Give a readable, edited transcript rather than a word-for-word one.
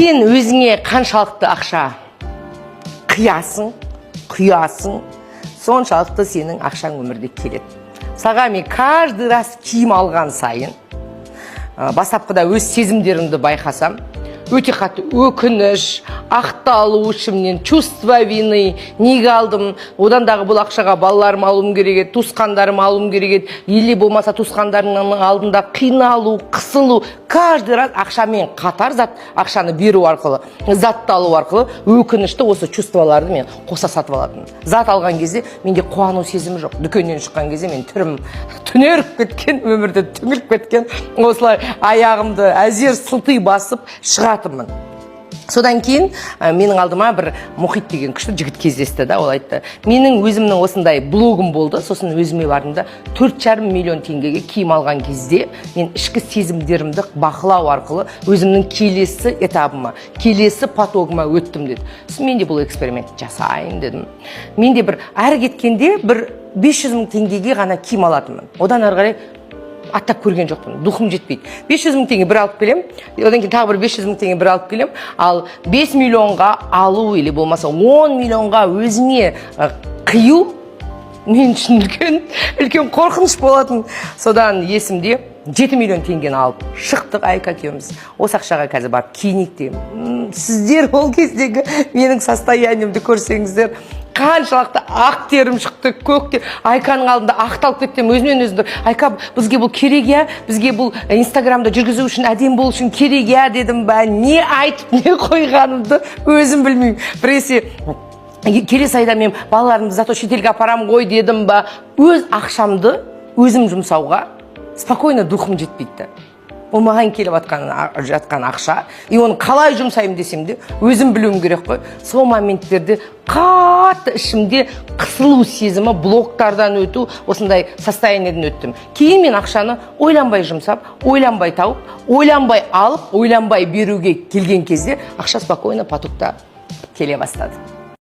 Сен өзіңе қаншалықты ақша қиясың, құясың, соншалықты сенің ақшаң өмірде келеді. Мысалға, мен каждый раз киім алған сайын бастапқыда өз сезімдерімді байқасам, өте қатты өкініш, ақталу, ішімнен чувство вины: неге алдым, одан дағы бұл ақшаға балаларым алуым керек еді, туысқандарым алуым керек еді, или болмаса туысқандарымның алдында қиналу, қысылу. Каждый раз ақшамен қатар зат, ақшаны беру арқылы, затты алу арқылы өкінішті, осы чувстволарды мен қоса сатып алатынмын. Зат алған кезде менде қуану сезімі жоқ. Дүкеннен шыққан кезде мен түрім түнеріп кеткен, өмірде түңіліп кеткен, осылай аяғымды әзер сылти басып шығатынмын. Содан кейін менің алдыма бір Мұхит деген күшті жігіт кездесті да. Ол айтты: менің өзімнің осындай блогым болды, сосын өзіме бардым да, 4,5 миллион теңгеге киім алған кезде мен ішкі сезімдерімді бақылау арқылы өзімнің келесі этабыма, келесі потогыма өттім», – деді. Сосын мен де бұл эксперимент жасайын дедім. Мен де бір әрі кеткенде бір 500 мың теңгеге ғана киім алатынмын, одан ары қарай аттап көрген жоқпын, духым жетпейді. 500 мың теңге бір алып келемін, одан кейін тағы бір 500 мың теңге бір алып келемін. Ал 5 миллионға алу или болмаса 10 миллионға өзіме қию мен үшін үлкен үлкен қорқыныш болатын. Содан есімде, 7 миллион теңгені алып шықтық Айка екеуміз. Осы ақшаға қазір барып киінейік деген. Сіздер ол кездегі менің состояниемді көрсеңіздер, қаншалықты ақ терім шықты, көк тер. Айканың алдында ақталып кеттім өзімен өзім. «Айка, бізге бұл керек, иә? Бізге бұл Инстаграмда жүргізу үшін, әдемі болу үшін керек, иә?» – дедім ба, не айтып, не қойғанымды өзім білмеймін. Біресе «Келесі айда мен балаларымды зато шетелге апарамын ғой» дедім ба. Өз ақшамды өзім жұмсауға спокойно духым жетпейді да. Ол маған келіп жатқан ақша, и оны қалай жұмсаймын десем де, өзім білуім керек қой. Сол моменттерде қатты ішімде қысылу сезімі, блоктардан өту, осындай состояниеден өттім. Кейін мен ақшаны ойланбай жұмсап, ойланбай тауып, ойланбай алып, ойланбай беруге келген кезде ақша спокойно потокта келе бастады.